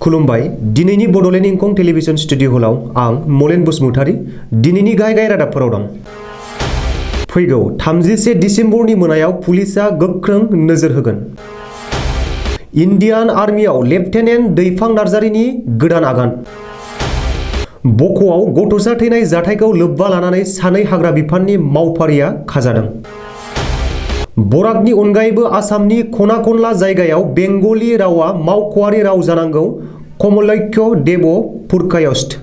खुलुमबाय दिनैनि Bodoland इंखं television studio हलाव आं मलेन बसुमतारी दिनैनि गाहाय रादाबफोराव दं। फैगौ 31 डिसेम्बरनि मोनायाव पुलिसआ गोख्रों नोजोर होगोन। इन्डियान आर्मियाव लेफ्टेनेन्ट दैफां नार्जारिनि गोदान आगान। बक'आव गथ'सा थैनाय जाथायखौ लोब्बा लानानै सानै हाग्रा बिफाननि मावफारिया खाजादों। बराकनि अनगायैबो आसामनि खना खनला जायगायाव बेंगलि रावा मावख'आरि राव जानांगौ कमलैक्य देब पुरकायस्थ।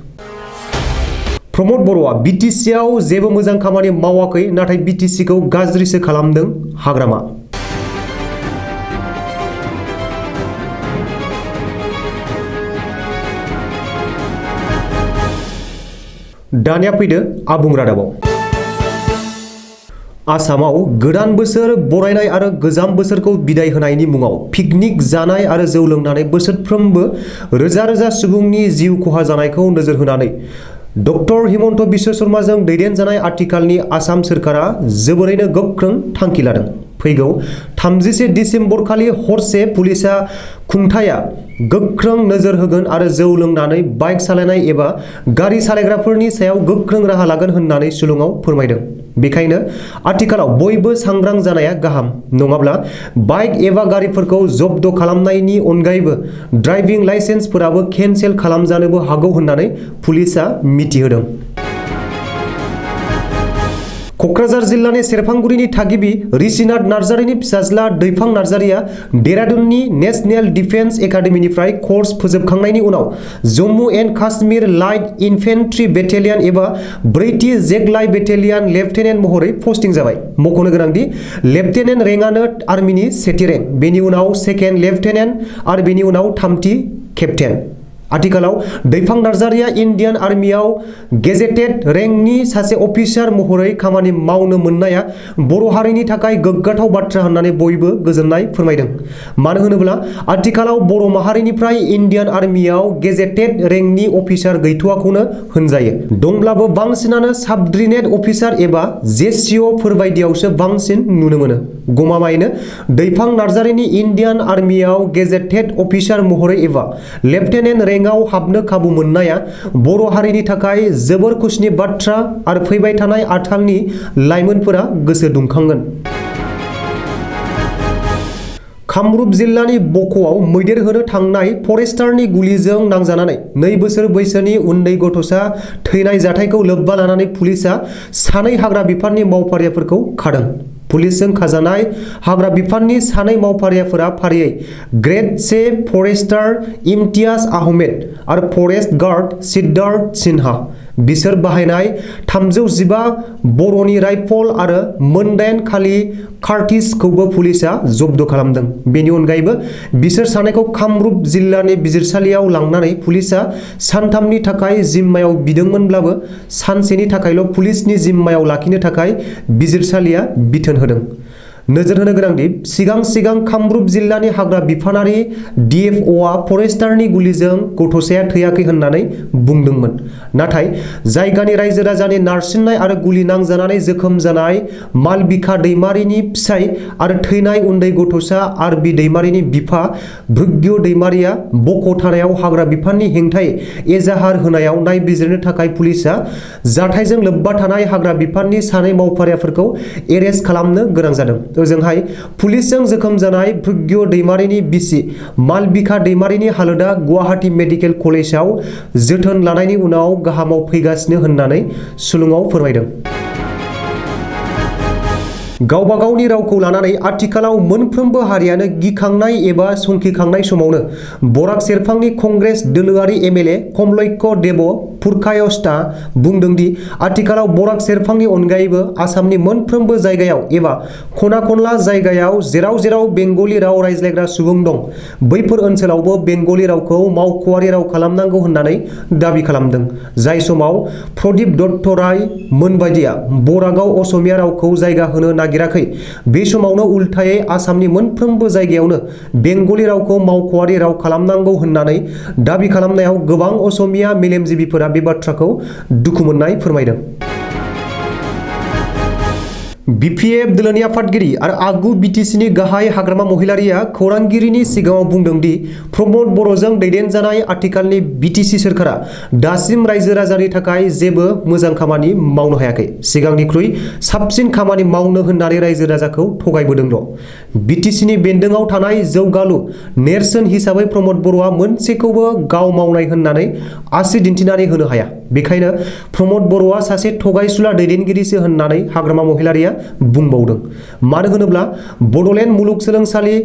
प्रमद बर'आ बिटिसिआव जेबो मोजां खामानि मावाखै नाथाय बिटिसिखौ गाज्रिसो खालामदों हाग्रामा। दानिया फैदो आबुं रादाबाव। आसामाव गोदान बोसोर बरायनाय आरो गोजाम बोसोरखौ बिदाय होनायनि मुङाव पिकनिक जानाय आरो जौ लोंनानै बोसोरफ्रोमबो रोजा रोजा सुबुंनि जिउ खहा जानायखौ नोजोर होनानै डक्टर हिमन्त बिश्व शर्माजों दैदेनजानाय आथिखालनि आसाम सोरखारा जोबोरैनो गोख्रों थांखि लादों। फैगौ 31 डिसेम्बर खालि हरसे पुलिसआ खुंथाया गोख्रों नोजोर होगोन आरो जौ लोंनानै बाइक सालायनाय एबा गारि सालायग्राफोरनि सायाव गोख्रों राहा लागोन होननानै सुलुङाव फोरमायदों। बेखायनो आथिखालाव बयबो सांग्रां जानाया गाहाम, नङाब्ला बाइक एबा गारिफोरखौ जब्द खालामनायनि अनगायैबो ड्राइभिं लाइसेन्सफोराबो केन्सेल खालामजानोबो हागौ होननानै पुलिसआ मिथिहोदों। क'क्राझार जिल्लानि सेरफांगुरिनि थागिबि ऋषिनाथ नार्जारिनि फिसाज्ला दैफां नार्जारिया देरादुननि नेशनेल डिफेन्स एकाडेमीनिफ्राय कर्स फोजोबखांनायनि उनाव Jammu and Kashmir light infantry battalion एबा 4थि जेगलाइ बेटेलियन लेफ्टेनेन्ट महरै पस्टिं जाबाय। मख'नो गोनांदि लेफ्टेनेन्ट रेंकआनो आर्मिनि सेथि रेंक, बेनि उनाव सेकेन्ड लेफ्टेनेन्ट आरो बेनि उनाव 3थि केप्टेन। आथिखालाव दैफां नार्जारिया इन्डियान आर्मियाव गेजेटेड रेंकनि सासे अफिसार महरै खामानि मावनो मोननाया बर' हारिनि थाखाय गोग्गाथाव बाथ्रा होननानै बयबो गोजोननाय फोरमायदों। मानो होनोब्ला आथिखालाव बर' माहारिनिफ्राय इन्डियान आर्मियाव गेजेटेड रेंकनि अफिसार गैथ'वाखौनो होनजायो। दंब्लाबो बांसिनानो साबर्डिनेट अफिसार एबा जेसिअ फोरबायदियावसो बांसिन नुनो मोनो। गमामायैनो दैफां नार्जारिनि इन्डियान आर्मियाव गेजेटेड अफिसार महरै एबा लेफ्टेनेन्ट रेंकआव हाबनो खाबु मोननाया बर' हारिनि थाखाय जोबोर खुसिनि बाथ्रा आरो फैबाय थानाय आथालनि लाइमोनफोरा गोसो दुंखांगोन। कामरुप जिल्लानि बक'आव मैदेर होनो थांनाय फरेस्टारनि गुलिजों नांजानानै 2 बोसोर बैसोनि उन्दै गथ'सा थैनाय जाथायखौ लोब्बा लानानै पुलिसआ सानै हाग्रा बिफाननि मावफारियाफोरखौ खादों। पुलिसजों खाजानाय हाग्रा बिफाननि सानै मावफारियाफोरा फारियै ग्रेड से फरेस्टार इम्तियाज आहमेद आरो फरेस्ट गार्ड सिद्धार्थ सिन्हा। बिसोर बाहायनाय 315 बर'नि राइफल आरो मोनदाइन खालि कार्टिजखौबो पुलिसआ जब्द खालामदों। बेनि अनगायैबो बिसोर सानैखौ कामरुप जिल्लानि बिजिरसालियाव लांनानै पुलिसआ सानथामनि थाखाय जिम्मायाव बिदोंमोनब्लाबो सानसेनि थाखायल' पुलिसनि जिम्मायाव लाखिनो थाखाय बिजिरसालिया बिथोन होदों। नोजोर होनो गोनांदि सिगां कामरुप जिल्लानि हाग्रा बिफानारि डिएफअआ फरेस्टारनि गुलिजों गथ'साया थैयाखै होननानै बुंदोंमोन। नाथाय जायगानि रायजो राजानि नारसिननाय आरो गुलि नांजानानै जोखोम जानाय मालबिका दैमारिनि फिसाय आरो थैनाय उन्दै गथ'सा आरबि दैमारिनि बिफा भृग्य दैमारिया बक' थानायाव हाग्रा बिफाननि हेंथायै एजाहार होनायाव नायबिजिरनो थाखाय पुलिसआ जाथायजों लोब्बा थानाय हाग्रा बिफाननि सानै मावफारियाफोरखौ एरेस्ट खालामनो गोनां जादों। ओजोंहाय पुलिसजों जोखोम जानाय भृग्य दैमारिनि बिसि मालबिका दैमारिनि हालोदा गुवाहाटी मेडिकेल कलेजाव जोथोन लानायनि उनाव गाहामाव फैगासिनो होननानै सुलुङाव फोरमायदों। गावबा गावनि रावखौ लानानै आथिखालाव मोनफ्रोमबो हारियानो गिखांनाय एबा संखिखांनाय समावनो बराक सेरफांनि कंग्रेस दोलोआरि एमएलए कमलैक्य देब पुरकायस्थआ बुंदों दि आथिखालाव बराक सेरफांनि अनगायैबो आसामनि मोनफ्रोमबो जायगायाव एबा खना खनला जायगायाव जेराव जेराव बेंगलि राव रायज्लायग्रा सुबुं दं बैफोर ओनसोलावबो बेंगलि रावखौ मावख'आरि राव खालामनांगौ होननानै दाबि खालामदों। जाय समाव प्रदीप दत्त राय मोनबायदिया बराकआव असमिया रावखौ जायगा होनो नागिराखै, बे समावनो उल्थायै आसामनि मोनफ्रोमबो जायगायावनो बेंगलि रावखौ मावख'आरि राव खालामनांगौ होननानै दाबि खालामनायाव गोबां असमिया मेलेमजिबिफोरा बे बाथ्राखौ दुखु मोननाय फोरमायदों। बिपिएफ दोलोनि आफादगिरि आरो आगु बिटिसिनि गाहाय हाग्रामा महिलारिया खौरांगिरिनि सिगाङाव बुंदों दि प्रमद बर'जों दैदेनजानाय आथिखालनि बिटिसि सोरखारा दासिम रायजो राजानि थाखाय जेबो मोजां खामानि मावनो हायाखै, सिगांनिख्रुइ साबसिन खामानि मावनो होननानै रायजो राजाखौ थगायबोदोंल'। बिटिसिनि बेन्दोंआव थानाय जौगालु नेरसोन हिसाबै प्रमद बर'आ मोनसेखौबो गाव मावनाय होननानै आसि दिन्थिनानै होनो हाया। बेखायनो प्रमद बर'आ सासे थगायसुला दैदेनगिरिसो होननानै हाग्रामा महिलारिया बुंबावदों। मानो होनोब्ला बड'लेण्ड मुलुगसोलोंसालि,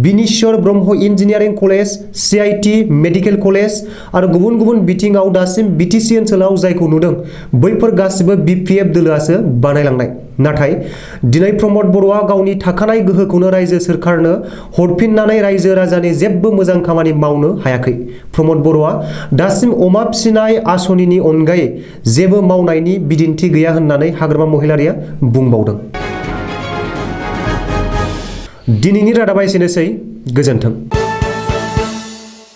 Bineshwar Brahma engineering college, CIT medical college आरो गुबुन गुबुन बिथिङाव दासिम बिटिसि ओनसोलाव जायखौ नुदों बैफोर गासिबो बिपिएफ दोलोआसो बानायलांनाय। नाथाय दिनै प्रमद बर'आ गावनि थाखानाय गोहोखौनो रायजो सोरखारनो हरफिननानै रायजो राजानि जेबो मोजां खामानि मावनो हायाखै। प्रमद बर'आ दासिम अमा फिसिनाय आसनिनि अनगायै जेबो मावनायनि बिदिन्थि गैया होननानै हाग्रामा महिलारिया बुंबावदों। दिनैनि रादाबा एसेनोसै। गोजोन्थों।